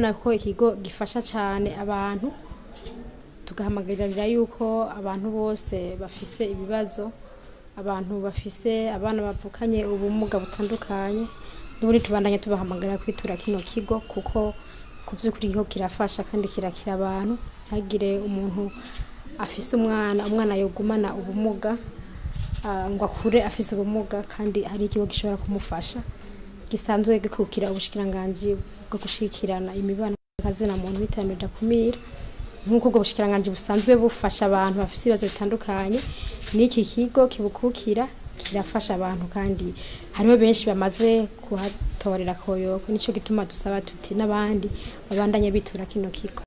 Murabona ko ikigo gifasha cyane abantu, tugahamagarira yuko abantu bose bafise ibibazo, abantu bafise abana bavukanye ubumuga butandukanye, n'ubundi tubandanye tubahamagara kwitura kino kigo, kuko ku by'ukuri ikigo kirafasha kandi kirakira abantu. Ntagire umuntu afise umwana yogumana ubumuga ngo akure afise ubumuga, kandi hari ikigo gishobora kumufasha gisanzwe gikukira ubushikiranganji bwo gushikirana imibano kazina muntu n'iterambere ridakumira. Nk'uko ubwo bushikiranganji busanzwe bufasha abantu bafise ibibazo bitandukanye, n'iki kigo kibukukira kirafasha abantu, kandi hariho benshi bamaze kuhatorera koyoko. Nico gituma dusaba tuti n'abandi babandanye bitura kino kigo.